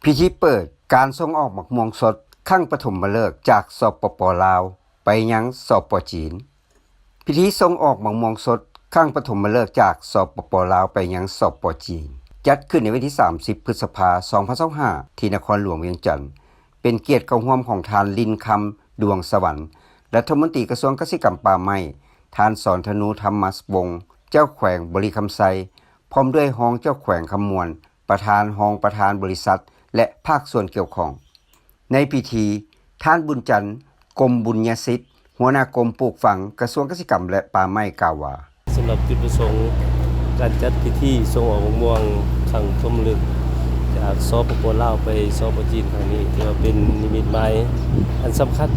ພິທີເປີດການສົ່ງອອກໝາກມ່ວງສົດຄັ້ງປະຖົມມະເລີກຈາກ ສປປ ລາວ ໄປຍັງ ສປ ຈີນ. ພິທີສົ່ງອອກໝາກມ່ວງສົດຄັ້ງປະຖົມມະເລີກຈາກ ສປປ ລາວ ໄປຍັງ ສປ ຈີນ ຈັດຂຶ້ນໃນວັນທີສາມສິບ ພຶດສະພາ ສອງພັນຊາວຫ້າ ທີ່ນະຄອນຫຼວງວຽງຈັນ, ເປັນກຽດເຂົ້າຮ່ວມຂອງທ່ານ ລິນຄຳ ດວງສະຫວັນ ລັດຖະມົນຕີກະຊວງກະສິກຳປ່າໄມ້, ທ່ານ ສອນທະນູ ທຳມະວົງ ເຈົ້າແຂວງບໍລິຄຳໄຊ ພ້ອມດ້ວຍຮອງເຈົ້າແຂວງຄຳມ່ວນ, ປະທານ, ຮອງປະທານບໍລິສັດ ແລະ ພາກສ່ວນກ່ຽວຂ້ອງ. ໃນພິທີ, ທ່ານ ບຸນຈັນ ກົມບຸນຍະສິດ ຫົວໜ້າກົມປູກຝັງ ກະຊວງກະສິກຳ ແລະ ປ່າໄມ້ ກ່າວວ່າ: ສຳລັບຈຸດປະສົງການຈັດພິທີສົ່ງອອກໝາກມ່ວງຄັ້ງປະຖົມມະເລີກ ຈາກ ສປປ ລາວ ໄປ ສປ ຈີນ ຄັ້ງນີ້ ຖືວ່າເປັນນິມິດໝາຍອັນສຳຄັນ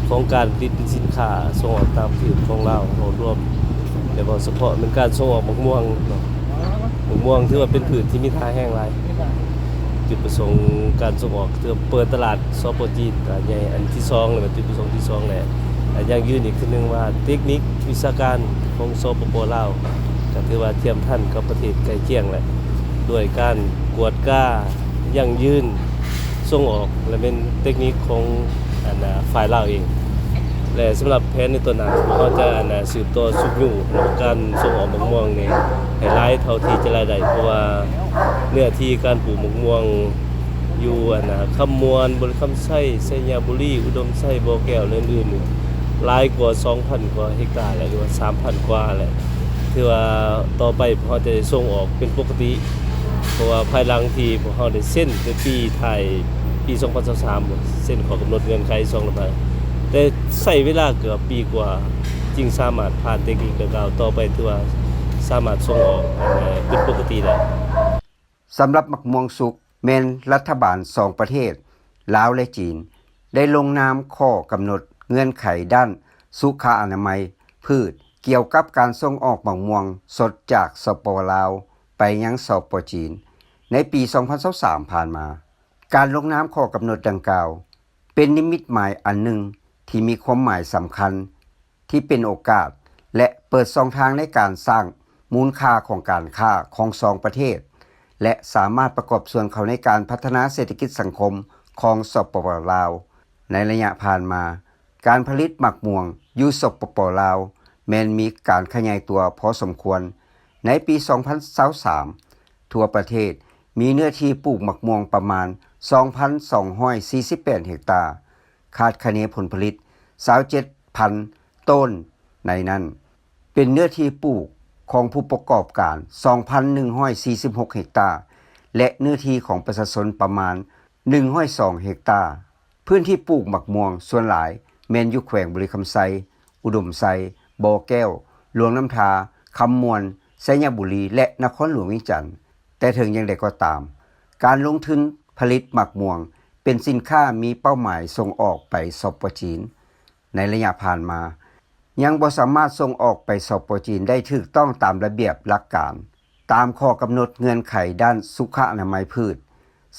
ຂອງການຜະລິດເປັນສິນຄ້າສົ່ງອອກຕ່າງປະເທດຂອງລາວເຮົາລວມ ແລະ ເວົ້າສະເພາະແມ່ນການສົ່ງອອກໝາກມ່ວງເນາະ. ໝາກມ່ວງຖືວ່າເປັນພືດທີ່ມີທ່າແຮງຫຼາຍ. ຈຸດປະສົງການສົ່ງອອກຖືວ່າເປີດຕະຫຼາດ ສປ ຈີນ ກະໃຫຍ່. ອັນທີສອງ ແລະ ຈຸດປະສົງທີສອງ ແລະ ກະຢັ້ງຢືນອີກເທື່ອໜຶ່ງວ່າ ເຕັກນິກວິຊາການຂອງ ສປປ ລາວ ກະຖືວ່າທຽມທັນກັບປະເທດໃກ້ຄຽງ ແລະ ດ້ວຍການກວດກາຢັ້ງຢືນສົ່ງອອກ ແລະ ແມ່ນເຕັກນິກຂອງ ອັນ ອາ ຝ່າຍລາວເອງ. ແລະ ສຳລັບແຜນໃນຕໍ່ໜ້າ ພວກເຮົາຈະ ອັນ ອາ ສືບຕໍ່ຊຸກຍູ້ການສົ່ງອອກໝາກມ່ວງນີ້ໃຫ້ຫຼາຍເທົ່າທີ່ຈະຫຼາຍໄດ້ ເພາະວ່າເນື້ອທີ່ການປູກໝາກມ່ວງຢູ່ ອັນ ອາ ຄຳມ່ວນ, ບໍລິຄຳໄຊ, ໄຊຍະບູລີ, ອຸດົມໄຊ, ບໍ່ແກ້ວ ແລະ ອື່ນໆ ຫຼາຍກວ່າສອງພັນກວ່າເຮັກຕາແລ້ວ ຫຼືວ່າສາມພັນກວ່າແລ້ວ. ຖືວ່າຕໍ່ໄປພວກເຮົາຈະໄດ້ສົ່ງອອກເປັນປົກກະຕິ ເພາະວ່າພາຍຫຼັງທີ່ພວກເຮົາໄດ້ເຊັນແຕ່ປີທ້າຍປີສອງພັນຊາວສາມ ເຊັນຂໍ້ກຳນົດເງື່ອນໄຂສອງລະບາດ ແຕ່ໃຊ້ເວລາເກືອບປີກວ່າ ຈຶ່ງສາມາດຜ່ານເຕັກນິກດັ່ງກ່າວ. ຕໍ່ໄປຖືວ່າສາມາດສົ່ງອອກ ເປັນປົກກະຕິໄດ້. ສຳລັບໝາກມ່ວງສຸກ ແມ່ນລັດຖະບານສອງປະເທດ ລາວ ແລະ ຈີນ ໄດ້ລົງນາມຂໍ້ກຳນົດເງື່ອນໄຂດ້ານສຸຂະອະນາໄມພືດ ກ່ຽວກັບການສົ່ງອອກໝາກມ່ວງສົດຈາກ ສປປ ລາວ ໄປຍັງ ສປ ຈີນ ໃນປີສອງພັນຊາວສາມ ຜ່ານມາ. ການລົງນາມຂໍ້ກຳນົດດັ່ງກ່າວ ເປັນນິມິດໝາຍອັນໜຶ່ງທີ່ມີຄວາມໝາຍສຳຄັນ ທີ່ເປັນໂອກາດ ແລະ ເປີດຊ່ອງທາງໃນການສ້າງມູນຄ່າຂອງການຄ້າຂອງສອງປະເທດ ແລະ ສາມາດປະກອບສ່ວນເຂົ້າໃນການພັດທະນາເສດຖະກິດສັງຄົມຂອງ ສປປ ລາວ. ໃນໄລຍະຜ່ານມາ, ການຜະລິດໝາກມ່ວງຢູ່ ສປປ ລາວ ແມ່ນມີການຂະຫຍາຍຕົວພໍສົມຄວນ. ໃນປີສອງພັນຊາວສາມ ທົ່ວປະເທດມີເນື້ອທີ່ປູກໝາກມ່ວງປະມານສອງພັນສອງຮ້ອຍສີ່ສິບແປດເຮັກຕາ, ຄາດຄະເນຜົນຜະລິດຊາວເຈັດພັນໂຕນ, ໃນນັ້ນເປັນເນື້ອທີ່ປູກຂອງຜູ້ປະກອບການສອງພັນໜຶ່ງຮ້ອຍສີ່ສິບຫົກເຮັກຕາ ແລະ ເນື້ອທີ່ຂອງປະຊາຊົນປະມານໜຶ່ງຮ້ອຍສອງເຮັກຕາ. ພື້ນທີ່ປູກໝາກມ່ວງສ່ວນຫຼາຍແມ່ນຢູ່ແຂວງບໍລິຄຳໄຊ, ອຸດົມໄຊ, ບໍ່ແກ້ວ, ຫຼວງນ້ຳທາ, ຄຳມ່ວນ, ໄຊຍະບູລີ ແລະ ນະຄອນຫຼວງວຽງຈັນ. ແຕ່ເຖິງຢ່າງໃດກໍຕາມ, ການລົງທຶນຜະລິດໝາກມ່ວງເປັນສິນຄ້າມີເປົ້າໝາຍສົ່ງອອກໄປ ສປ ຈີນ. ໃນໄລຍະຜ່ານມາ ຍັງບໍ່ສາມາດສົ່ງອອກໄປ ສປ ຈີນ ໄດ້ຖືກຕ້ອງຕາມລະບຽບຫຼັກການ, ຕາມຂໍ້ກຳນົດເງື່ອນໄຂດ້ານສຸຂະອະນາໄມພືດ.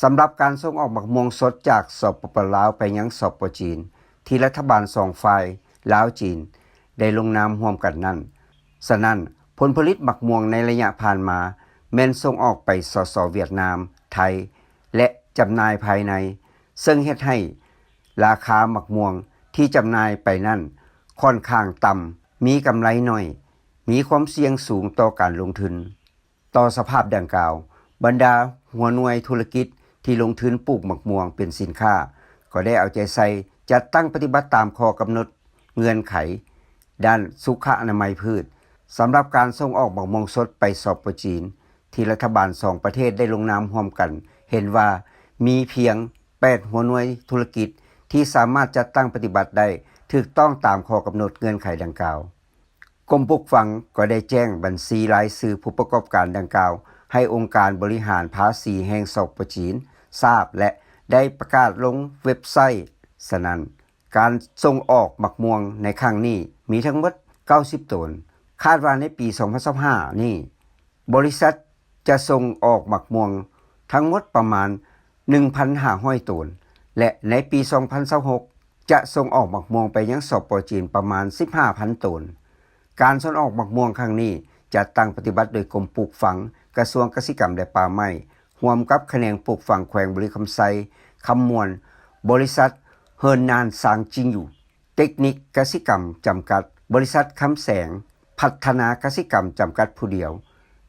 ສຳລັບການສົ່ງອອກໝາກມ່ວງສົດຈາກ ສປປ ລາວ ໄປຍັງ ສປ ຈີນ ທີ່ລັດຖະບານສອງຝ່າຍ ລາວ-ຈີນ ໄດ້ລົງນາມຮ່ວມກັນນັ້ນ. ສະນັ້ນ, ຜົນຜະລິດໝາກມ່ວງໃນໄລຍະຜ່ານມາ ແມ່ນສົ່ງອອກໄປ ສສ ຫວຽດນາມ, ໄທ ແລະ ຈຳໜ່າຍພາຍໃນ, ເຊິ່ງເຮັດໃຫ້ລາຄາໝາກມ່ວງທີ່ຈຳໜ່າຍໄປນັ້ນຂ້ອນຂ້າງຕ່ຳ, ມີກຳໄລໜ້ອຍ, ມີຄວາມສ່ຽງສູງຕໍ່ການລົງທຶນ. ຕໍ່ສະພາບດັ່ງກ່າວ, ບັນດາຫົວໜ່ວຍທຸລະກິດທີ່ລົງທຶນປູກໝາກມ່ວງເປັນສິນຄ້າ ກໍໄດ້ເອົາໃຈໃສ່ຈັດຕັ້ງປະຕິບັດຕາມຂໍ້ກຳນົດເງື່ອນໄຂດ້ານສຸຂະອະນາໄມພືດ ສຳລັບການສົ່ງອອກໝາກມ່ວງສົດໄປ ສປ ຈີນ ທີ່ລັດຖະບານສອງປະເທດໄດ້ລົງນາມຮ່ວມກັນ ເຫັນວ່າມີພຽງແປດຫົວໜ່ວຍທຸລະກິດທີ່ສາມາດຈັດຕັ້ງປະຕິບັດໄດ້ຖືກຕ້ອງຕາມຂໍ້ກຳນົດເງື່ອນໄຂດັ່ງກ່າວ. ກົມປູກຝັງກໍໄດ້ແຈ້ງບັນຊີລາຍຊື່ຜູ້ປະກອບການດັ່ງກ່າວໃຫ້ອົງການບໍລິຫານພາສີແຫ່ງ ສປ ຈີນ ຊາບ ແລະ ໄດ້ປະກາດລົງເວັບໄຊ. ສະນັ້ນ, ການສົ່ງອອກໝາກມ່ວງໃນຄັ້ງນີ້ມີທັງໝົດເກົ້າສິບໂຕນ. ຄາດວ່າໃນປີສອງພັນຊາວຫ້ານີ້, ບໍລິສັດຈະສົ່ງອອກໝາກມ່ວງທັງໝົດປະມານໜຶ່ງພັນຫ້າຮ້ອຍໂຕນ ແລະ ໃນປີສອງພັນຊາວຫົກ ຈະສົ່ງອອກໝາກມ່ວງໄປຍັງ ສປ ຈີນ ປະມານສິບຫ້າພັນໂຕນ. ການສົ່ງອອກໝາກມ່ວງຄັ້ງນີ້ ຈັດຕັ້ງປະຕິບັດໂດຍກົມປູກຝັງ, ກະຊວງກະສິກຳ ແລະ ປ່າໄມ້, ຮ່ວມກັບຂະແໜງປູກຝັງແຂວງບໍລິຄຳໄຊ, ຄຳມ່ວນ, ບໍລິສັດເຮີນນານຊາງຈິງຢູ່, ເຕັກນິກກະສິກຳຈຳກັດ, ບໍລິສັດຄຳແສງພັດທະນາກະສິກຳຈຳກັດຜູ້ດຽວ,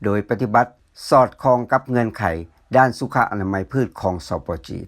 ໂດຍປະຕິບັດສອດຄ່ອງກັບເງື່ອນໄຂດ້ານສຸຂະອະນາໄມພືດຂອງ ສປ ຈີນ.